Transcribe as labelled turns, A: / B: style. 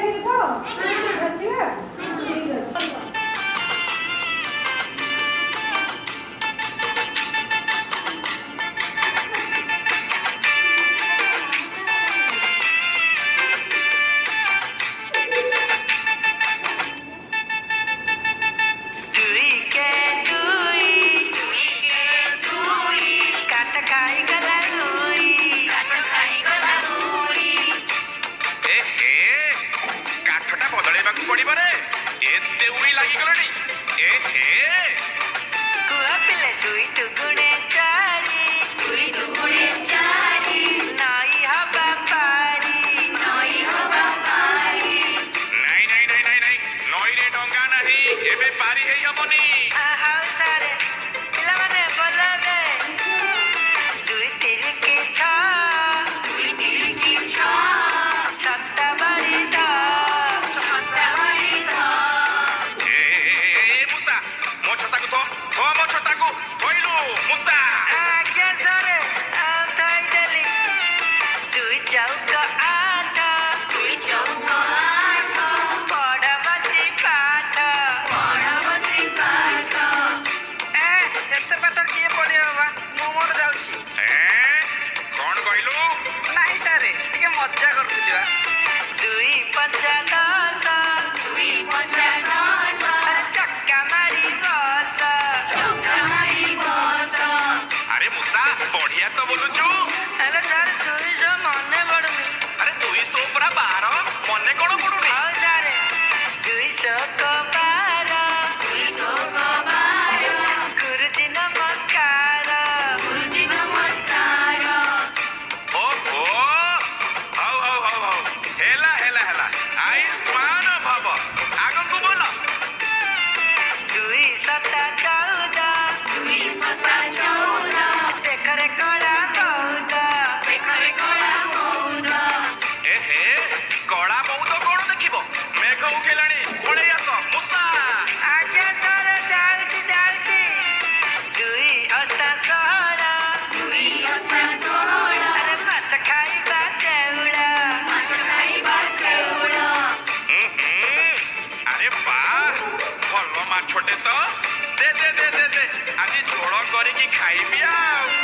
A: ଲାଗିଲା ତ? ନାଚିବା, ଠିକ ଅଛି।
B: ଦୁଇ କେ ଦୁଇ, ଦୁଇ କେ ଦୁଇ, କାଠ ଖାଇଗଲା ଉଇ, କାଠ ଖାଇଗଲା ଉଇ।
C: ଏ ହେ, କାଠଟା ବଦଳେଇବାକୁ ପଡିବ ରେ, ଏତେ ଉଇ ଲାଗିଗଲାଣି। ଏ ହେ।
B: କୁହ ପିଲେ, ଦୁଇ ଦୁଗୁଣେ ଚାରି,
D: ଦୁଇ ଦୁଗୁଣେ ଚାରି,
B: ନଈ ହବା ପାରି,
D: ନଈ ହବା ପାରି।
C: ନାଇଁ ନାଇଁ ନାଇଁ ନାଇଁ ନାଇଁ, ନଈରେ ଡଙ୍ଗା ନାହିଁ, ଏବେ ପାରି ହେଇ ହବନି।
B: ହଉ ସାରେ। ପିଲାମାନେ ବୋଲ ଏବେ, ଦୁଇ ତିରିକି ଛଅ,
D: ଦୁଇ ତିରିକି ଛଅ,
B: ଛତା ବାଡ଼ି ଧ,
D: ଛତା ବାଡ଼ି ଧ।
C: ଏ ଏ, ମୁସ୍ତା, ମୋ ଛତାକୁ ଥୋ, ଥୋ ମୋ ଛତାକୁ। ଥୋଇଲୁ ମୁସ୍ତା?
B: ଆଜ୍ଞା ସାରେ, ଆଉ ଥୋଇଦେଲି। ଦୁଇ ଚଉକ ଆଠ,
D: ଦୁଇ ଚଉକ ଆଠ,
B: ପଢ ବସି ପାଠ,
D: ପଢ ବସି ପାଠ।
B: ଏ, ଏତେ ପାଠ କିଏ ପଢିବ ବା, ମୁଁ ମୋର ଯାଉଛି।
C: ଏ, କଣ କହିଲୁ?
B: ନାଇଁ ସାରେ, ଟିକେ ମଜା କରୁଥିଲି ବା। ଦୁଇ ପଞ୍ଚା ଦଶ,
D: ଦୁଇ ପଞ୍ଚା ଦଶ,
B: ଆରେ ଚକା ମାରି ବସ,
D: ଚକା ମାଡ଼ି ବସ।
C: ଆରେ ମୁସା, ବଢିଆ ତ ବୋଲୁଛୁ।
B: ହେଲେ ସାର୍, 200 ମନେ ପଡୁନି।
C: ଆରେ, 200 ପୁରା 12, ମନେ କଣ ପଡୁନି?
B: ହଉ ସାରେ, 200 କ 12,
D: 200 କ 12,
B: ଗୁରୁଜୀ ନମସ୍କାର।
D: ଗୁରୁଜୀ ନମସ୍କାର।
C: ଓହୋ, ହଉ ହଉ ହଉ ହଉ, ହେଲା ହେଲା ହେଲା, ଆୟୁଷ୍ମାନ ଭବ, ଆଗକୁ ବୋଲ।
B: ଦୁଇ ସତା 14,
D: ଦୁଇ ସତା 14,
B: ଦେଖରେ କଳା ବଉଦ,
D: ଦେଖରେ କଳା ବଉଦ।
C: ଏ ହେ, କଳା ବଉଦ କଣ ଦେଖିବ? ମେଘ ଉଠେଇଲାଣି, ପଳେଇ ଆସ ମୁସା।
B: ଆଜ୍ଞା ସାରେ, ଯାଉଛି ଯାଉଛି। ଦୁଇ ଅଷ୍ଟା 16,
D: ଦୁଇ ଅଷ୍ଟା 16,
B: ଆରେ ମାଛ ଖାଇବା ଶେଉଳ,
D: ମାଛ ଖାଇବା ଶେଉଳ।
C: ହୁଁ ହୁଁ, ଆରେ ବାଃ, ଭଲ ମାଛଟେ ତ। ଦେ ଦେ ଦେ ଦେ ଦେ, ଆଜି ଝୋଳ କରିକି ଖାଇବି ଆଉ।